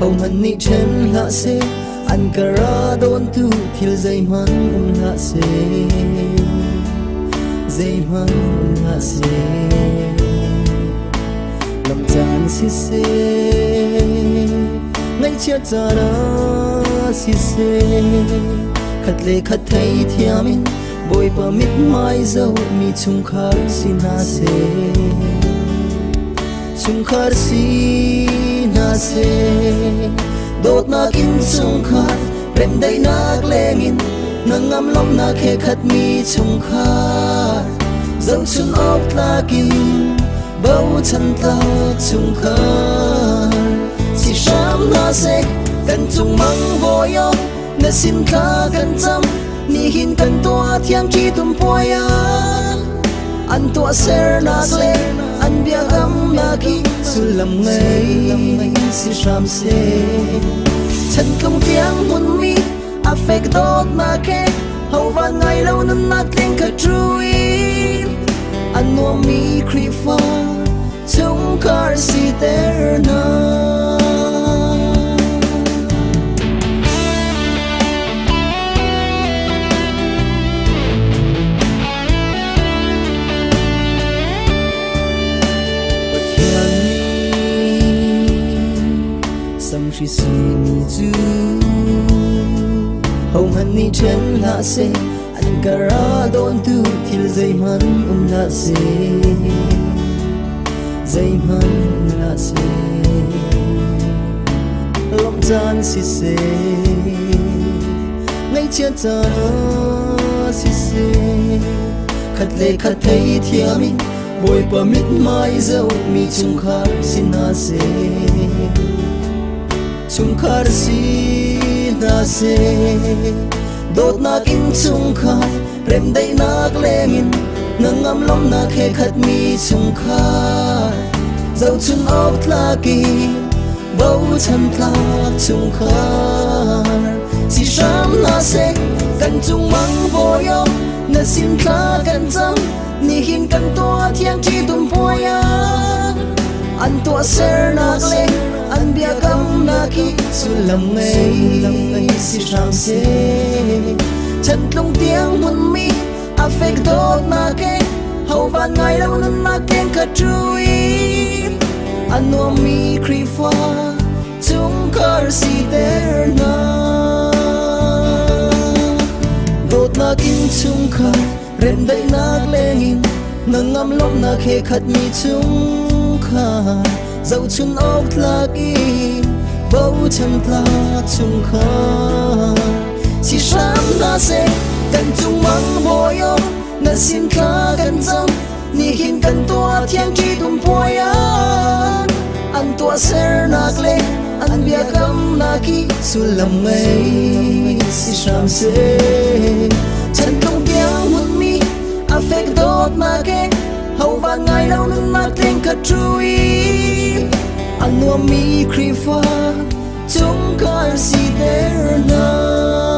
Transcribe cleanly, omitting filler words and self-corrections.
Hohmanh nih ṭhen hlah seh, an ka ra dawntu thil zeihmanh um hlah seh. Zeihmanh um hlah seh. Lam caan siseh, ngaihchiat caan ah siseh, khat le khat theithiam in Bawipa mithmai zoh mi chungkhar si hna seh. Chungkhar si hna seh. Dawtnak in chungkhar, remdaihnak lengin, hnangam lawmhnak he khatmi chungkhar. Zohchun awk tlakin bochan tlak chungkhar. Si hram hna seh, kan cung mang bawi na sin thla kan cam nihin kan tuah thiang ṭhitum puai ah an tuahsernak le an biakamnak hi sullam ngei si hram seh. Chantlung tiang hmunmi a fek dawtnak he hovan ngai lo nunnak tling kha ṭuin an nuammi Khrihfa chungkhar siter hna. Pathian nih samhri simi cu hohmanh nih ṭhen hlah seh, an ka ra dawntu thil zeihmanh um hlah seh, zeihmanh um hlah seh. Lawmh caan siseh, ngaihchiat caan ah siseh, khat le khat theithiam in Bawipa mithmai zohmi chungkhar si hna seh, chungkhar si hna seh. Dawtnak in chungkhar, remdaihnak lengin, hnangam lawmhnak he khatmi chungkhar, zohchun awk tlak in bochan tlak chungkhar si hram hna seh. Kan cung mang bawi na sin thla kan cam, nihin kan tuah thiang ṭhitum puai ah an tuahsernak le an biakamnak hi sullam ngei si hram seh. Chantlung tiang hmunmi a fek dawtnak he hovan ngai lo nunnak keng kha ṭuin a nuammi Khrihfa chungkhar siter hna. Dawtnak in chungkhar, remdaihnak lengin, hnangam lawmhnak he khatmi chungkhar, zohchun awk tlak in bochan tlak chungkhar si hram hna seh. Kan cung mang bawi na sin thla kan cam, nihin kan tuah thiang ṭhitum puai ah an tuahsernak le an biakamnak hi sullam ngei si hram seh. Chantlung tiang hmunmi a fek dawtnak he hovan ngai lo nunnak tling kha ṭui a nuammi Khrihfa chungkhar siter hna.